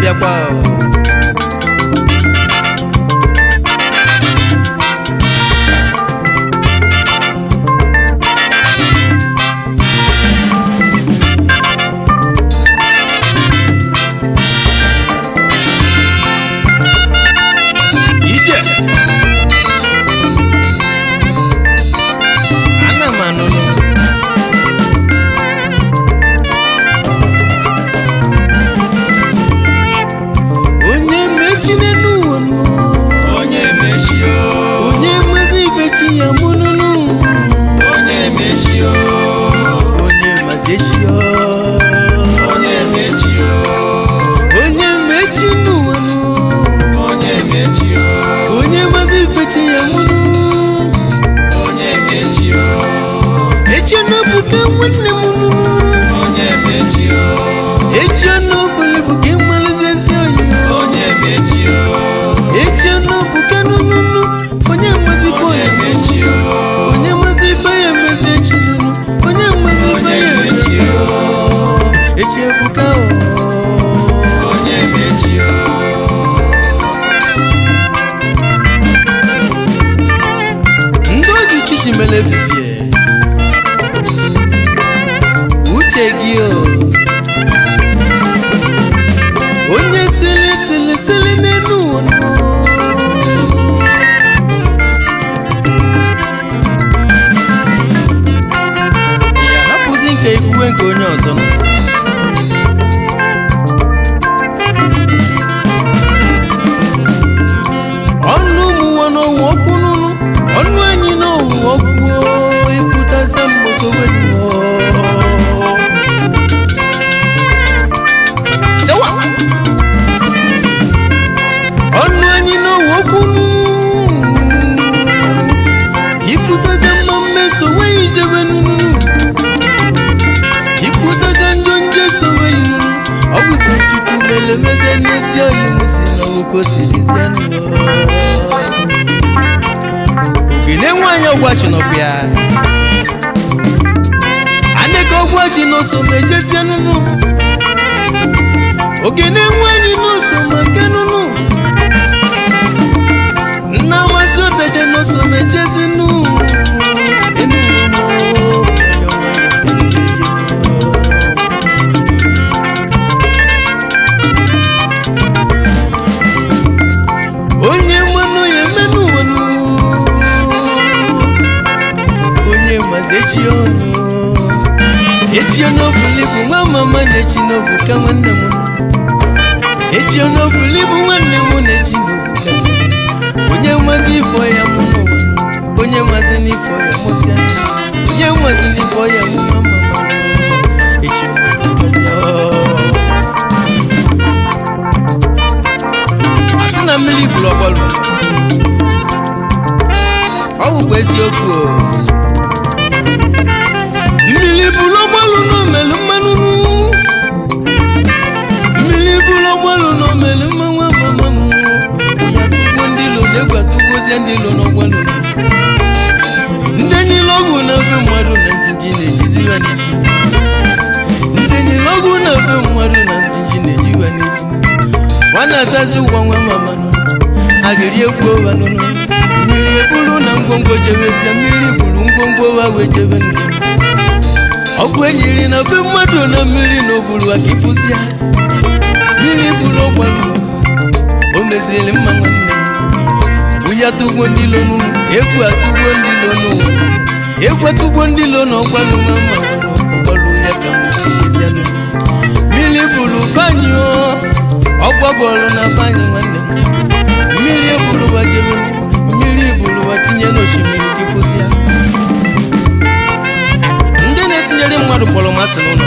na-abịakwa o. Ije ana m anụnụ. Onye mechi n'elu ụwa nụ. Onye mechi o. Onye mmazi ife chi ya mụ nụnụ. Onye mechi o. Onye mazi echi o. Onye mechi o. Onye mechi n'ụwa nụ. Onye mechi o. Onye mazi ife chi ya mụ nụ. Onye mechi o. Echi n'obuka nwanne m nụ. Onye mechi o. Echi n'obuli bụ ka ịmalụzi ezi oyi. Onye mechi o. Echi n'obuka nụnụnụ. Onye mazi ife Onye oyi. mechi o. Onye mazi ife ya emezi echi nụnụ. Onye mazi ife Onye ya mechi emezi o. echi ebuka o. Onye mechi o. Ndị oji chichi mere efifie uche gị o. Onye sili sili sili n'elu ụwa nụ. Ya hapụzi nke ikwuwe nke onye ọzọ nụ. Ọnụ ụmụnwa n'ọwụ okwu nụnụ, ọnụ anyị n'ọwụ okwu ikwutaza mgbosowe. Sewa! Ọnụ anyị n'ọwụ okwu nụnụ, ikwutaza mma mmeso wee ijebe nụnụ, ikwutaza njọ njọ sowe nụnụ. Ọ bụ ife Chukwu mere meze n'ezi oyi m si n'ọnwụ ka o si dịzie nụ. Ogene nwaanyị ọgwachi nọkwa ya aneka ọgwachi n'ụsọ ma ejezie nụnụ. Ogene nwaanyị n'ụsọ ma nke nụnụ. Nna amasị odeje n'ụsọ ma ejezi nụ. Enu ụmụ. Onye mmanụ ya emenụ nwanụ. Onye mazi echi ọnụ. Echi ọnụ bụ nwa mama na echi n'obu ka nwanne m nụ. Echi ọnụ bụ nwanne m na echi n'obu ka onye mazi ifo ya mụ n'ụwa. Onye mazi n'ifo ya mụsịa. Onye mazi n'ifo ya mụ nwa mama. Echi ọnụ kazi asị na mmiri gburu ọgbọlụ. Ọ bụkwa eziokwu o. Mmiri buru ọgbalụ n'omelu mmanụ nụ. Mmiri buru ọgbalụ n'omelu mmanụ mmanụ. Ya tụgbuo ndị ilo na egwu atụgbuozie ndị ilo n'ọgbalụ. Ndị niile ọgwụ na be mmadụ na njinji na-ejizi ya n'isi. Ndị niile ọgwụ na be mmadụ na njinji na-eji ya n'isi. Nwa na-azazi ụgwọ nwa mamanụ agịrị egwu ụwa nụnụ. Mmiri eburu na ngwongwo jebezie, mmiri buru ngwongwo wa wee jebe nụnụ. Ọgwụ enyiri na be mmadụ na mmiri na oburu aka ifụzia. Mmiri buru ọgbalụ o meziri mma nwanne m. Uyi atụgbo ndị ilo nụnụ, egwu atụgbo ndị ilo n'ụwa, egwu atụgbo ndị ilo na ọgbalụ nwa mma ọgbalụ ya ka m si mezie nụnụ. Mmiri buru banyo ọgbabọọlụ na banyị nwanne m. Mmiri eburu wa jebe, mmiri buru wa tinye n'osimiri ka ifụzia. Ndị na-etinyere mmadụ kpọrọmasị n'ụlọ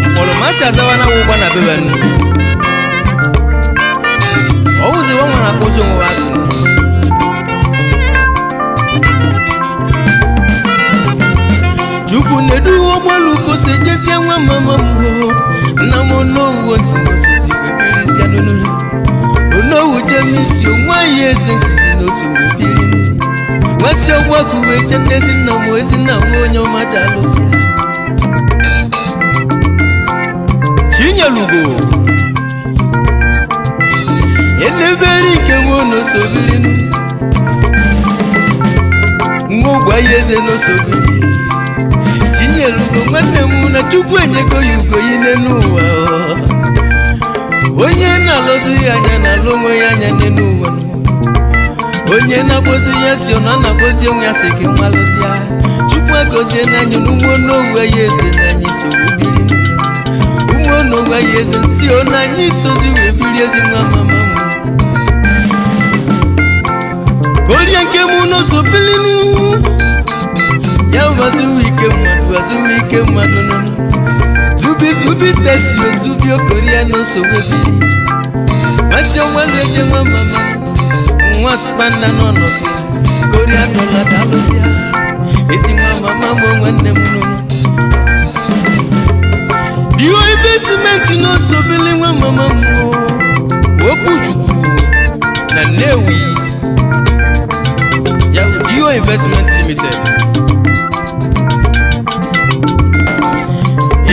mkpọrọmasị azawa na ụgba na bebe nnu. Ọwụziwa nwere akpụzi onwe wa asị. Chukwu na-edu ụgbọelu kosi ejezie nwa mama m. Nna m onowu osi n'osozi webirizie nụnụ. Onowu jemisi onwe anyị eze nsizi n'oso webiri nwesị ọgbakọ wee jee n'ezi nna m, ezi nna m onye ọma dalụzie. Chinyelugo enebere ike nwe n'osobilinu nwa ogwe ya eze n'osobili Chinyelugo nwanne m na Chukwu enyego ya ugo yi n'elu ụwa onye na-alụzi ya anya na-alụ onwe ya anya n'elu ụwa onye na-akpọzi ya si ọ na na-akpọzi onwe ya si gị nmalụzia Chukwu agozie n'anya n'ụmụ n'owe ya eze na anyị so wee biri ụmụ n'owe ya eze si ọ na anyị sozi wee biri ezi nwa mama m korie nke mụ n'ụzọ bilinu ya mazuru ike mmadụ azuru ike mmadụ nụ zubi zubi tesi ozubi okorie n'ụzọ wee biri masị onwelu eje nwa mama nwa spanda n'ọnọdụ koria dọla dalụzia ezi nwa mama mụ nwanne m nụ iwe ibe simenti n'ụzọ bili nwa mama m Okwuchukwu na Nnewi ya bụ Dio Investment Limited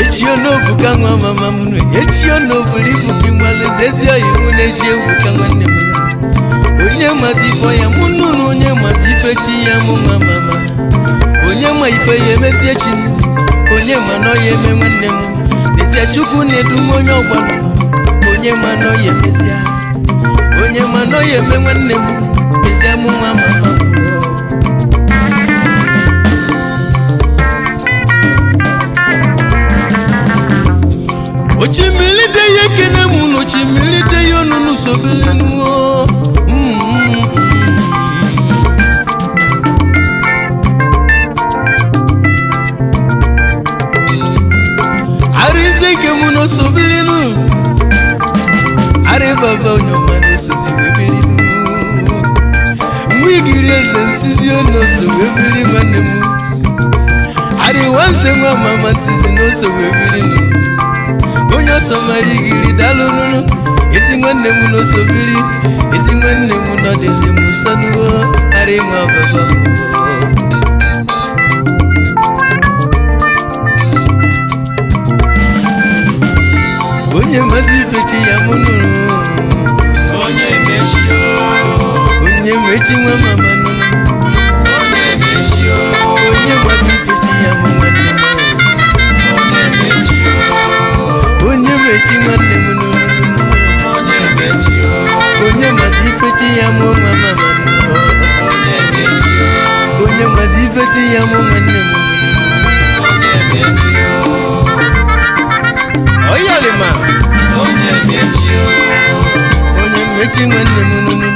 echi onobu ka nwa mama m nụ echi onobulu ibu gị nwalụzi ezi oyi mụ na-echi ewu ka nwanne m nụ onye mazi ife ya mụ nụnụ onye mazi ife chi ya mụ nwa mama onye ma ife ya emezie chi m onye ma na ọ ya eme nwanne m n'ezie Chukwu na-edu m onye ọgbalụ onye ma na ọ ya emezie onye ma na ọ ya eme nwanne m n'ezie mụ nwa mama m. Ochimili de ya ekene mụ na ochimili de ya onunu sobilenuo arịze nke mụ na osobilinu arịbaba onye ọma na-esozi wee bilinu mgbe igiri eze nsizi onoso wee bili nwanne m arịwa nze nwa mama nsizi n'oso wee bilinu onye ọsọ mara igiri dalụ nụnụ ezi nwanne m n'osobiri ezi nwanne m nọdịzi m sọnuo arị nwa baba m. Onye mazi ife chi ya mụ nụrụ Onye mechi o, onye mechi nwa mama nụrụ onye mechi o, onye mazi ife chi ya mụ nwanne m onye mechi o, onye mechi nwanne m nụrụ onye mechi o, onye mazi ife chi ya mụ nwa mama nụrụ onye mechi o, onye mazi ife chi ya mụ nwanne m onye mechi o, ọyọlịma onye mechi o, onye mmechi nwanne m nụrụ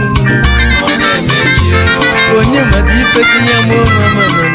onye mechi o, onye mazi ife chi ya mụ nwa mama